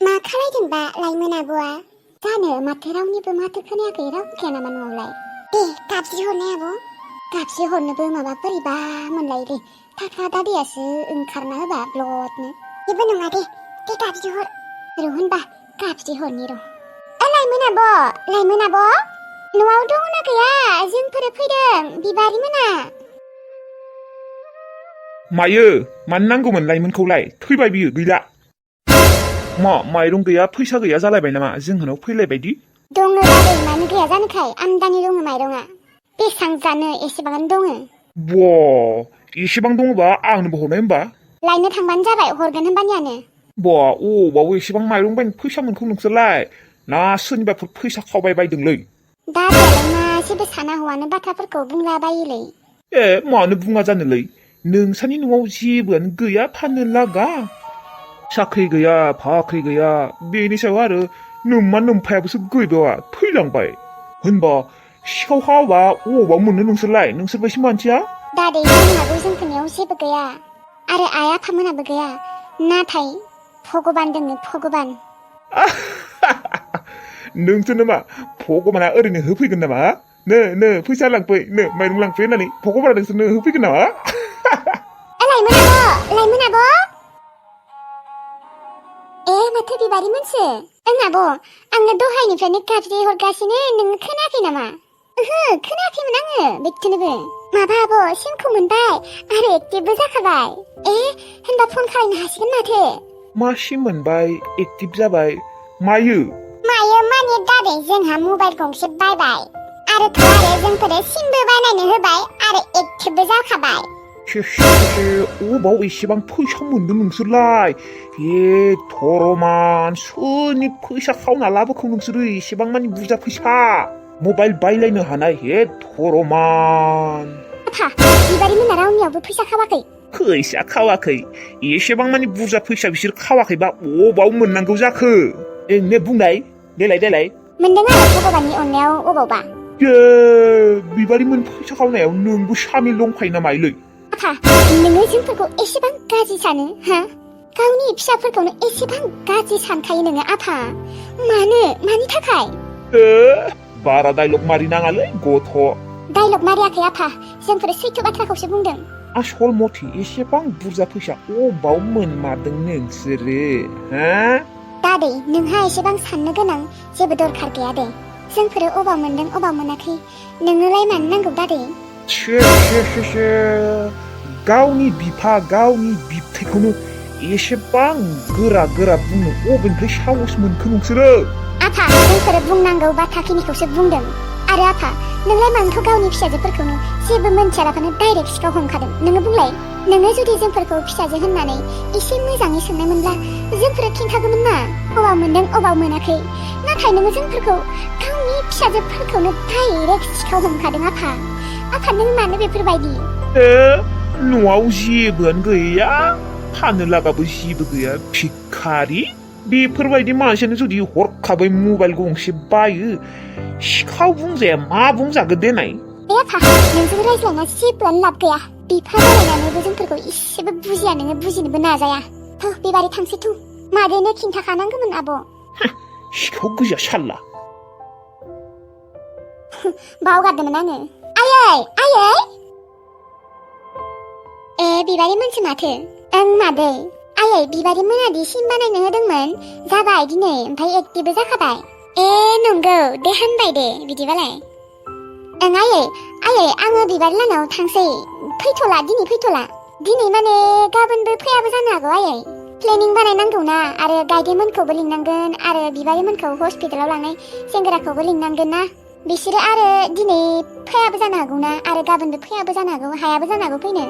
मा खालायदोंबा लाइमोन आब'आ? जानो माथो रावनिबो माथो खोनायाखै रावबो गैया नामा न'आवलाय? दे गाबज्रि हरनाय आब'। गाबज्रि हरनोबो माबा बोरैबा मोनलायोलै। थाखा दादैयासो ओंखारना होबा ब्लदनो। जेबो नङा दे गाबज्रि हर। र' होनबा गाबज्रि हरनि र'। लाइमोन आब'। न'आव दंना गैया? जोंफोर फैदों बिबारि मोना। मायो मानो नांगौमोन लाइमोनखौलाय? थैबाय बियो गैला। मा माइरं गैया फैसा गैया जालायबाय नामा जोंहानाव फैलायबायदि? दङ दादै मानो गैया जानोखाय आमदानि दङ माइरङा। बेसां जानो एसेबांनो दङ। बा एसेबां दङबा आंनोबो हरनाय होमबा। लायनो थांबानो जाबाय हरगोन होमबानियानो। बा अबाव एसेबां माइरं बायनो फैसा मोनखौ नोंसोरलाय? ना सोरनिबाफोर फैसा खावबाय बायदोंलै? दादैयालाय मा जेबो साना हौवानो बाथ्राफोरखौ बुंला बायोलै। ए मानो बुङा जानोलै? नोंसानि न'आव जेबोआनो गैया फाननो लागा। साख्रि गैया फाख्रि गैया बेनि सायाव आरो नोम्मा नोम्फायाबोसो गैबावा थैलांबाय। होनबा सिखाव खावबा अबाव मोननो नोंसोरलाय? नोंसोरबायसि मानसिया? दादै जोंहाबो जोंफोरनियाव जेबो गैया आरो आइ आफामोनाबो गैया। नाथाय भगबान दोङो भगबान। नोंसोरनो मा भगबाना ओरैनो होफैगोन नामा? नो फैसा लांफै नो माइरं लांफै होननानै भगबाना नोंसोरनो होफैगोन नामा? लाइमोन आब'। ए माथो बिबारि मोनसो। ओं आब' आङो दहायनिफ्रायनो गाबज्रि हरगासिनो नोङो खोनायाखै नामा? ओहो खोनायाखैमोन आङो बेखौनोबो। माबा आब' सिमखौ मोनबाय आरो एक्टिभबो जाखाबाय। ए होनबा फन खालामनो हासिगोन माथो। मा सिम मोनबाय एक्टिभ जाबाय मायो? मायो माने दादै जोंहा मबाइल गंसे बायबाय आरो जोंफोरो सिमबो बानायनो होबाय आरो एक्टिभबो जाखाबाय। अबाव एसेबां फैसा मोनदों नोंसोरलाय? हे धरमान सोरनि फैसा खावना लाबोखौ नोंसोरो एसेबां मानि बुरजा फैसा? मबाइल बायलायनो हानाय हे धरमान। बिबारि मोना रावनियावबो फैसा खावाखै? फैसा खावाखै? एसेबां मानि बुरजा फैसा बिसोर खावाखैबा अबाव मोननांगौ जाखो? नो बुंनाय देलाय। मोनदों आरो भगबाननि अननायाव अबावबा। बिबारि मोन फैसा खावनायाव नोंबो सामिल दंफायो ना माइलै? नोङो जोंफोरखौ एसेबां गाज्रि सानो हा? गावनि फिसाफोरखौनो एसेबां गाज्रि सानखायो नोङो आफा। मानि थाखाय? बारा डायलग मारि नाङालै गथ'। डायलग मारियाखै आफा जोंफोर सैथो बाथ्राखौसो बुंदों। आसल मथे एसेबां बुरजा फैसा अबाव मोनमारदों नोंसोरो हा? दादै नोंहा एसेबां साननो गोनां जेबो दरखार गैया दे। जोंफोरो अबाव मोनदों अबाव मोनाखै नोंनोलाय मानो नांगौ दादै? गावनि बिफा गावनि बिबथैखौनो एसेबां गोरा बुंनो अबेनिफ्राय साहस मोनखो नोंसोरो? आफा जोंफोरो बुंनांगौ बाथ्राखिनिखौसो बुंदों। आरो आफा नोंलाय मानोथ' गावनि फिसाजोफोरखौनो जेबो मोनथियालाबानो डाइरेक्ट सिखाव हमखादों? नोङो बुंलाय। नोङो जुदि जोंफोरखौ फिसाजो होननानै एसे मोजाङै सोंनायमोनब्ला जोंफोरो खिन्थागौमोन ना अबाव मोनदों अबाव मोनाखै। नाथाय नोङो जोंफोरखौ गावनि फिसाजोफोरखौनो डाइरेक्ट सिखाव हमखादों आफा नों मानो बेफोरबायदि? न'आव जेबोआनो गैया फाननो लागाबो जेबो गैया भिखारि। बेफोरबायदि मानसियानो जुदि हरखाबै मबाइल गंसे बायो सिखाव बुंजाया मा बुंजागोन देनाय? आफा नोंजों रायज्लायना जेबोआनो लाब गैया। बिफा जालायनानैबो जोंफोरखौ इसेबो बुजिया नोङो बुजिनोबो नाजाया। बेबारि थांसै थौ मादैनो खिन्थाखानांगौमोन आब'। सिखाव गोजा साल्ला। बावगारदोंमोन आङो। आयै ए बिबारि मोनसो माथो। ओं मादै आयै बिबारि मोनादि सिम बानायनो होदोंमोन जाबाय दिनै ओमफ्राय एक्टिभबो जाखाबाय। ए नंगौ दे हामबाय दे बिदिबालाय। ओं आयै आङो बिबारि लानाव थांसै। दिनै फैथ'ला। दिनै माने गाबोनबो फैयाबो जानो हागौ आयै। प्लेनिं बानायनांगौना आरो गायदेमोनखौबो लिंनांगोन आरो बिबारिमोनखौ हस्पिटालाव लांनाय सेंग्राखौबो लिंनांगोन ना। बिसोरो आरो दिनै फैयाबो जानो हागौ ना आरो गाबोनबो फैयाबो जानो हागौ हायाबो जानो हागौ फैनो।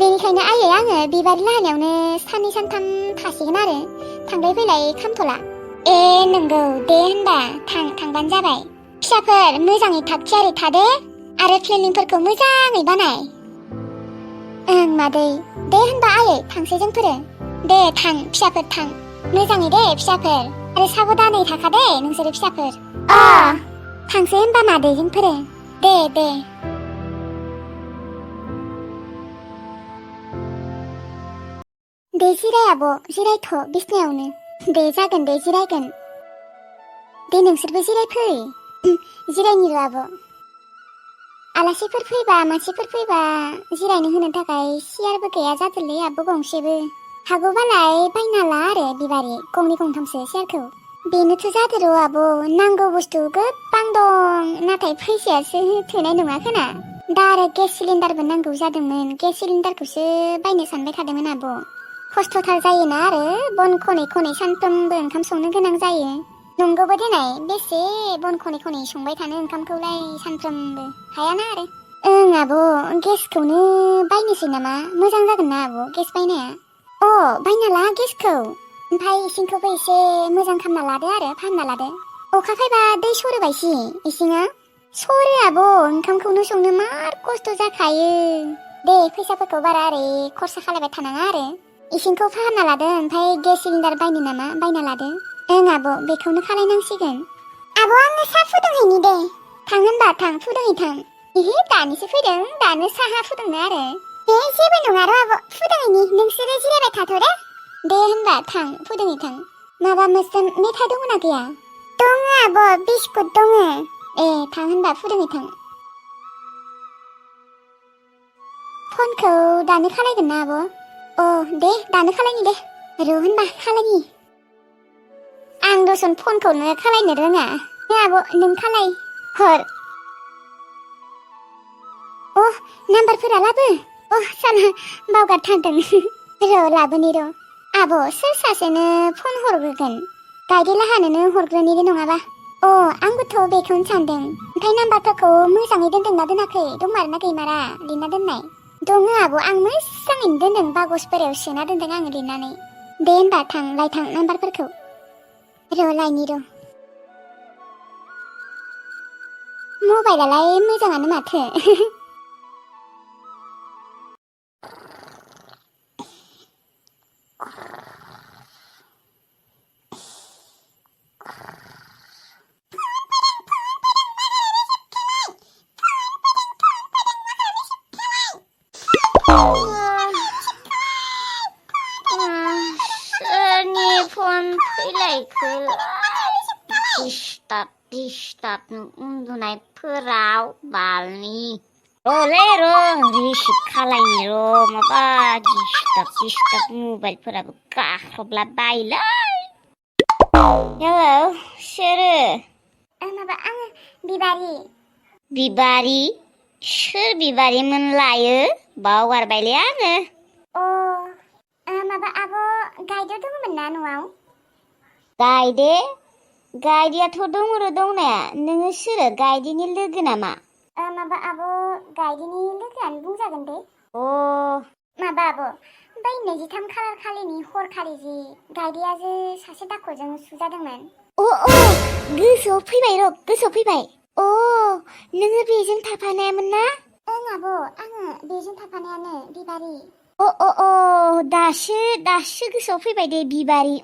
बेनिखायनो आङो बिबारि लाहानियावनो साननै सानथाम थासिगोन आरो थांलाय फैलाय खामथ'ला। ए नंगौ दे होनबा थांबानो जाबाय। फिसाफोर मोजाङै थाग थियारि थादे आरो प्लेनिंफोरखौ मोजाङै बानाय। ओं मादै दे होनबा आयै थांसै जोंफोरो। दे थां फिसाफोर थां मोजाङै दे फिसाफोर आरो साबधानै थाखा दे नोंसोरो फिसाफोर। थांसै होनबा मादै जोंफोरो। दे जिराय आब' जिरायथ' बिसनायावनो। दे जागोन दे जिरायगोन। दे नोंसोरबो जिरायफै। जिरायनि र' आब'। आलासिफोर फैबा मानसिफोर फैबा जिरायनो होनो थाखाय सियारबो गैया जादोंलै आब' गंसेबो। हागौबालाय बायना ला आरो बिबारि गंनै गंथामसो सियारखौ। बेनोथ' जादो र' आब', नांगौ बुस्थु गोबां दं नाथाय फैसायासो थोनाय नङा खोना। दा आरो गेस सिलिन्डारबो नांगौ जादोंमोन, गेस सिलिन्डारखौसो बायनो सानबाय थादोंमोन आब'। खस्थ'थार जायोना आरो बन खनै खनै सानफ्रोमबो ओंखाम संनो गोनां जायो। नंगौबो देनाय बेसे बन खनै खनै संबाय थानो ओंखामखौलाय सानफ्रोमबो हायाना आरो। ओं आब' गेसखौनो बायनोसै नामा? मोजां जागोन ना आब' गेस बायनाया? अ बायना ला गेसखौ। ओमफ्राय इसिंखौबो एसे मोजां खालामना लादो आरो फाहामना लादो। अखा फैबा दै सरोबायसि इसिङा। सरो आब' ओंखामखौनो संनो मार खस्थ' जाखायो। दे फैसाफोरखौ बारा ओरै खरसा खालायबाय थानाङा आरो। इसिंखौ फाहामना लादो ओमफ्राय गेस सिलिन्डार बायनो नामा बायना लादो। ओं आब' बेखौनो खालायनांसिगोन। आब' आङो साहा फुदुंहैनि दे। थां होनबा थां फुदुंहैथां। इहि दानिसो फैदों दानो साहा फुदुंनो आरो। दे जेबो नङा र' आब' फुदुंहैनि नोंसोरो जिरायबाय थाथ' दे। दे होनबा थां फुदुंहैथां। माबा मोस्रोम मेथाइ दङ ना गैया? दङ आब' बिस्कुट दङ। ए थां होनबा फुदुंहैथां। फनखौ दानो खालायगोन ना आब'? अ दे दानो खालायनि दे। र' होनबा खालायनि। आं दसन फनखौनो खालायनो रोङा। आब' नों खालाय हर। अ नाम्बारफोरा लाबो। अ साला बावगारथारदों। र' लाबोनि र'। आब' सोर सासेनो फन हरग्रोगोन? गायदे लाहानोनो हरग्रोनि नङाबा। अ आंबोथ' बेखौनो सानदों। ओमफ्राय नाम्बारफोरखौ मोजाङै दोनदोंना दोनाखै? दंमारोना गैमारा लिरना दोननाय? दङ आब' आं मोजाङैनो दोनदों बागसफोराव सोना दोनदों आङो लिरनानै। दे होनबा थां लायथां नाम्बारफोरखौ। र' लायनि र'। मबाइलालाय मोजाङानो माथो। सोरनि फन फैलायखोलाय दिस्टार्ब उन्दुनायफोराव बालनि र' रिसिभ खालायनि र' माबा दिस्टार्ब मबाइलफोराबो गाख्रबला बायोलै। हेलौ सोरो? माबा आङो बिबारि। बिबारि? सोर बिबारिमोन लायो बावगारबायलै आङो। माबा आब' गायद' दङमोन ना न'आव? गायदेयाथ' दङ र' दंनाया। नोङो सोरो गायदेनि लोगो नामा? माबा आब' गायदेनि लोगोआनो बुंजागोन दे। अ माबा आब' बै 23 खालार खालिनि हरखालि जि गायदेया जे सासे दाखुजों सुजादोंमोन। गोसोआव फैबाय। अ नोङो बेजों थाफानायामोन ना? ओं आब' आङो बेजों थाफानायानो बिबारि। अ दासो गोसोआव फैबाय दे बिबारि।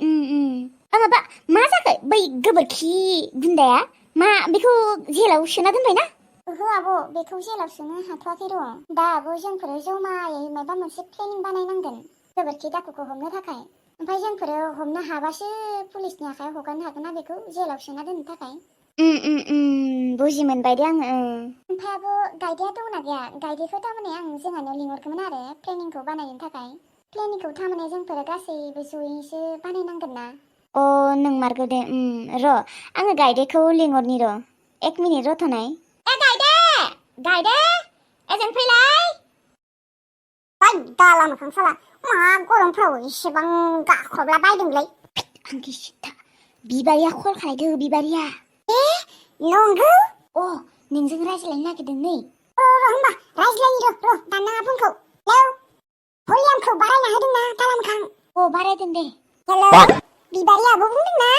माबा मा जाखो बै गोबोरखि गुन्दाया? मा बेखौ जेलाव सोना दोनबाय ना? ओहो आब' बेखौ जेलाव सोनो हाथ'वाखै र'। दा आब' जोंफोरो जमायै माबा मोनसे प्लेनिं बानायनांगोन गोबोरखि दाखुखौ हमनो थाखाय। ओमफ्राय जोंफोरो हमनो हाबासो पुलिसनि आखायाव हगारनो हागोन ना बेखौ जेलाव सोना दोननो थाखाय। बुजि मोनबाय दे आङो। ओमफ्राय आब' गायदेया दंना गैया? गायदेखौ थारमाने आं जोंहानाव लिंहरगौमोन आरो प्लेनिंखौ बानायनो थाखाय। प्लेनिंखौ थारमाने जोंफोरो गासैबो जयैसो बानायनांगोन ना। अ नोंमारगौ दे। र' आङो गायदेखौ लिंहरनि र'। 1 मिनिट रथ'नाय। गायदे ओजों फैलाय। दाला मोखां साला मा गरमफ्राव इसेबां गाख्रबला बायदोंलै। आंखि सिथा बिबारिया कल खालायदो बिबारिया। नंगौ? अ नोंजों रायज्लायनो नागिरदों नै। होनबा रायज्लायनि र' दाननाङा फनखौ। हेलौ भलियामखौ बारायना होदोंना दाला मोखां? अ बारायदों दे। हेलौ बिबारि आब' बुंदोंना?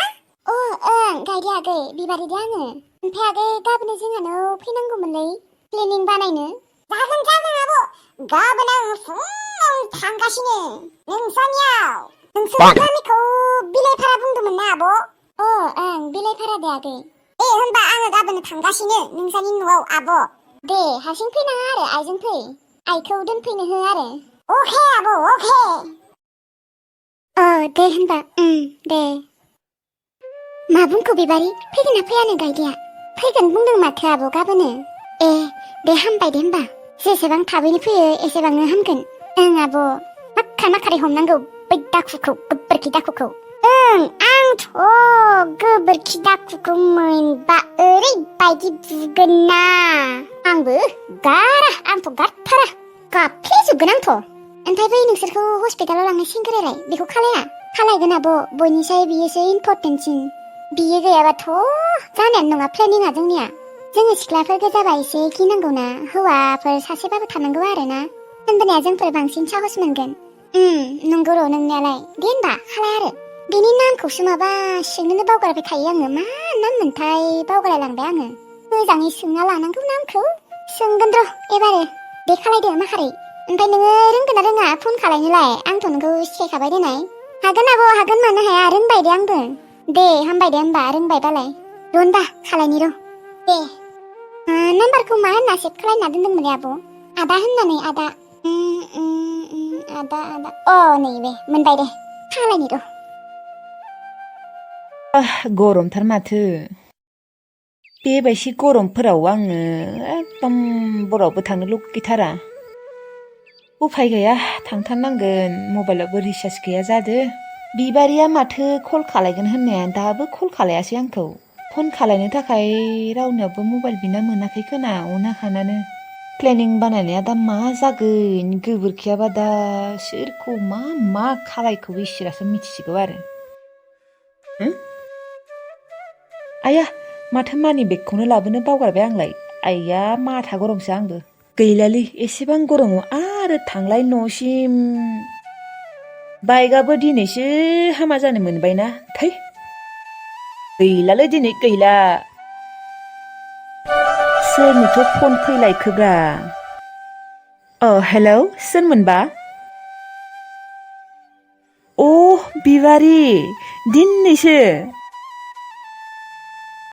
ओं गायदे आगै बिबारि दे आङो। ओमफ्राय आगै गाबोनो जोंहानाव फैनांगौमोनलै प्लेनिं बानायनो। जागोन आब' गाबोन आं फुङावनो थांगासिनो नोंसानियाव। नोंसोर गामिखौ बिलाइफारा बुंदोंमोन ना आब'? ओं बिलाइफारा दे आगै। होनबा आङो गाबोन थांगासिनो नोंसानि न'आव आब'। दे हारसिं फैनाङा आरो आइजों फै। आइखौ दोनफैनो हो आरो। अके आब' अके। दे होनबा दे मा बुंखो बिबारि फैगोन ना फैयानो गायदेया फैगोन बुंदों माथो आब' गाबोनो दे हामबाय दे होनबा जेसेबां थाबैनो फैयो एसेबांनो हामगोन आब' माखारै हमनांगौ बै दाखुखौ गोबोरखि दाखुखौ आंथ' गोबोरखि दाखुखौ मोनबा ओरैबायदि बुगोन ना आंबो आंथ' गारथारा गाफ्लेजोबगोन आंथ' ओमफ्राय बै नोंसोरखौ हस्पिटालाव लांनाय सेंग्रायालाय बेखौ खालायगोन आब' बयनिसाय बियोसो इम्परटेन्टसिन बियो गैयाबाथ' जानायानो नङा प्लेनिङा जोंनिया जोङो सिख्लाफोर गोजाबा एसे गिनांगौना हौवाफोर सासेबाबो थानांगौ आरोना होनबानिया जोंफोर बांसिन साहस मोनगोन नंगौ र' नोंनियालाय दे होनबा खालाय आरो बेनि नामखौसो माबा सोंनोनो बावगारबाय थायो आङो मा नाम मोनथाय बावगारलायलांबाय आङो मोजाङै सोंना लानांगौ नामखौ सोंगोन र' एबारो दे खालायदो माखारै ओमफ्राय नोङो रोंगोन ना रोङा फन खालायनोलाय आंथ' नोंखौ सिखायखाबाय देनाय हागोन आब' हागोन मानो हाया रोंबाय दे आंबो दे हामबाय दे होनबा रोंबायबालाय र' होनबा खालायनि र' दे नाम्बारखौ मा होनना सेभ खालायना दोनदोंमोन आब' आदा होननानै आदा नैबे मोनबाय दे खालायनि र' गरमथार माथो बेबायदि गरमफोराव आङो एकदम बरावबो थांनो लुगैथारा उफाय गैया थांथारनांगोन मबाइलावबो रिसार्ज गैया जादो बिबारिया माथो कल खालायगोन होननाया दाबो कल खालायासै आंखौ फन खालायनो थाखाय रावनियावबो मबाइल बिना मोनाखै खोना अनाखानानो प्लेनिं बानायनाया दा मा जागोन गोबोरखियाबा दा सोरखौ मा खालायखौ इसोरासो मिथिसिगौ आरो आया माथो मानि बेगखौनो लाबोनो बावगारबाय आंलाय आइया माथा गरमसो आंबो गैलालै एसेबां गरमाव आरो थांलाय न'सिम बाइकआबो दिनैसो हामा जानो मोनबायना थै गैलालै दिनै गैला सोरनिथ' फन फैलायखोब्रा हेलौ सोरमोनबा बिबारि दिनैसो